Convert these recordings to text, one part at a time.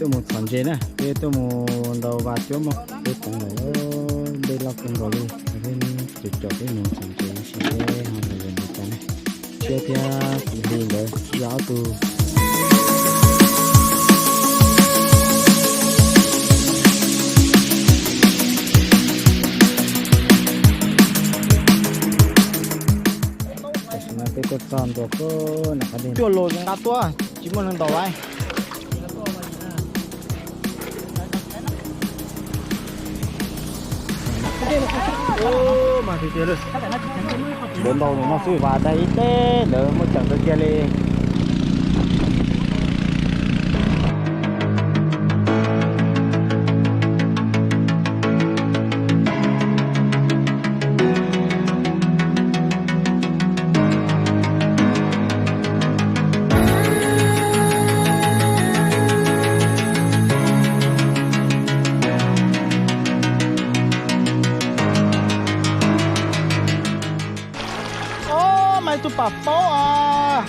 Tuaj mus txhom ntses na, peb tuaj mus ntaus vas cuab mog, peb teev lawm, dej loj kawg nkaus li, peb cov cov peb mus txhom ntses ua si peb ho los yuav ntses tas na. Siab thiab kuv hli nkawd yog ob tug. Tam sim no peb tuaj txog ntua puag nram qab deg, cuaj los nqa tuaj tsis muaj neeg ntaus lawm. Ntaus ntaus no xwb, vas daig ib teg ntawd muaj ceem kawg kiag li. Ob, mas tus pam paub as.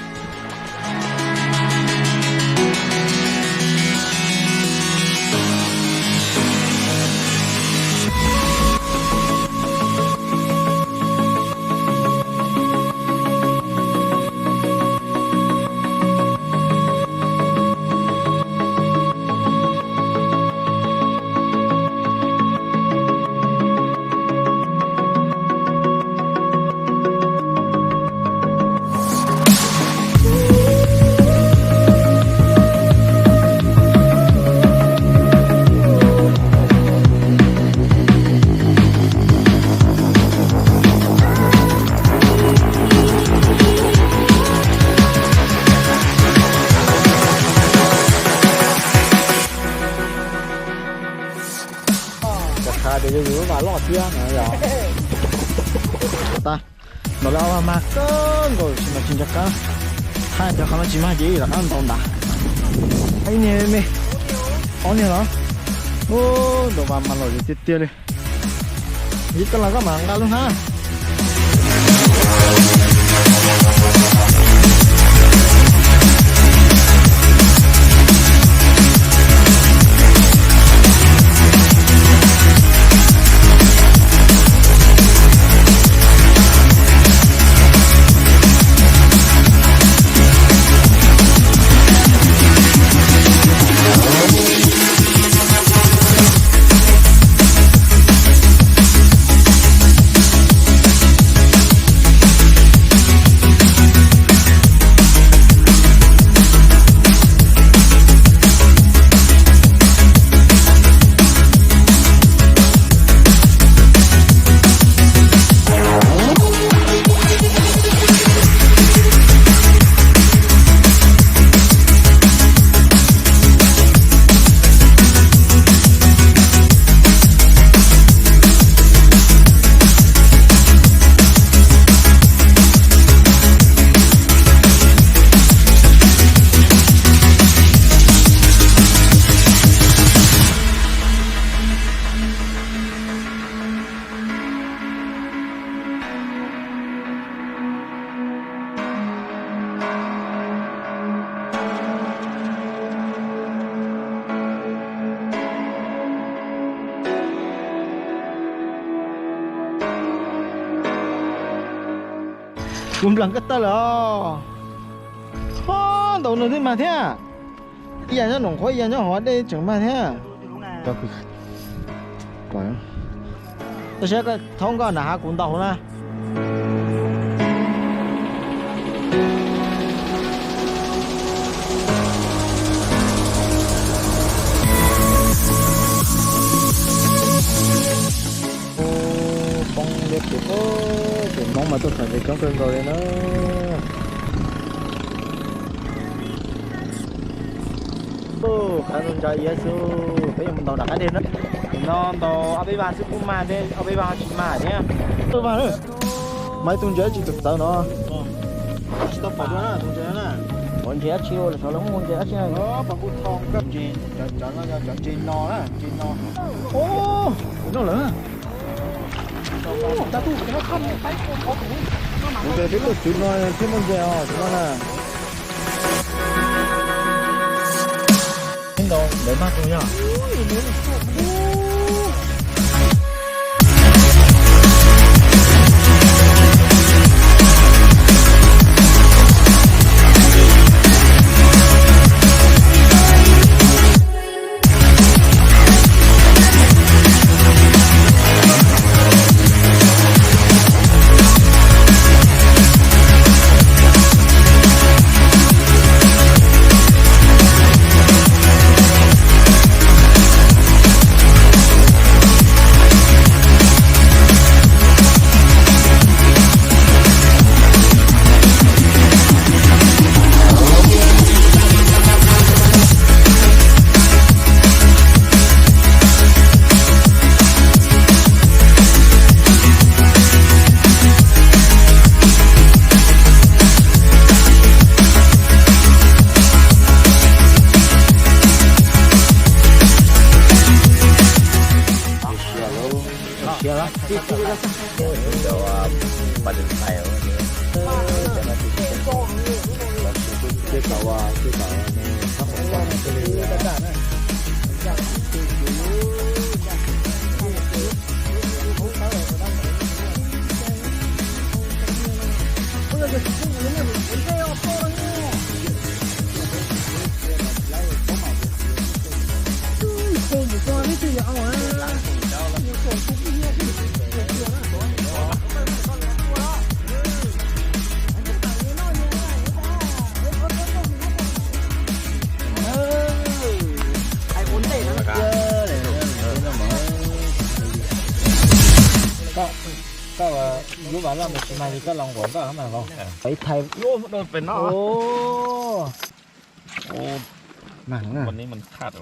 Cov qhav ces yog yus lub vas loj thiab no yog. Tag, ntaus lawv ob vas mag kawg nkaus tsis mas tsis nco qab. Hais tias qhov no tsis mag ces rov qab ntaus nrad. Ib niag me, ob niag los. Ub, ntaus vas mas lom zem tiag tiag li. Ib tag los koj mam nqa lub hnab. Kuv nplam koj tawg lawm os. Ho, ntaus nws twb mag thiab. Ib yam nyob nraum qhuav ib yam nyob hauv dej tseem mag thiab. Tab sis koj thaub nkoj nram hav kuv ntaus hauv na. Poob liab phem, ces Hmoob mas tuaj txhom ntses coob kawg nkaus li na. Qab ntsa iab xwb, peb yuav mus ntaus nram qab deg na. Nim no ntaus ob peb vas xwb kuj mag, ob peb vas ho tsis mag thiab. Ob peb vas, mas ib tug ntses dab tsi txawv txawv no. Tsis tau pom dua na tus ntses na. Ua ntses dab tsi, lawv muaj ntses dab tsi na. Ntses, cov no, cov ntses no na, ntses no. Ub, no lawm. Kuv tias peb tuaj txwv no thiaj muaj ntses os, tus no na. Ntawd mas tus yog. Koj, koj lub vas loj mus tsis mag li koj los nquas koj mas vauv. Ib thaiv. Ua, ua, mas, mas thaj.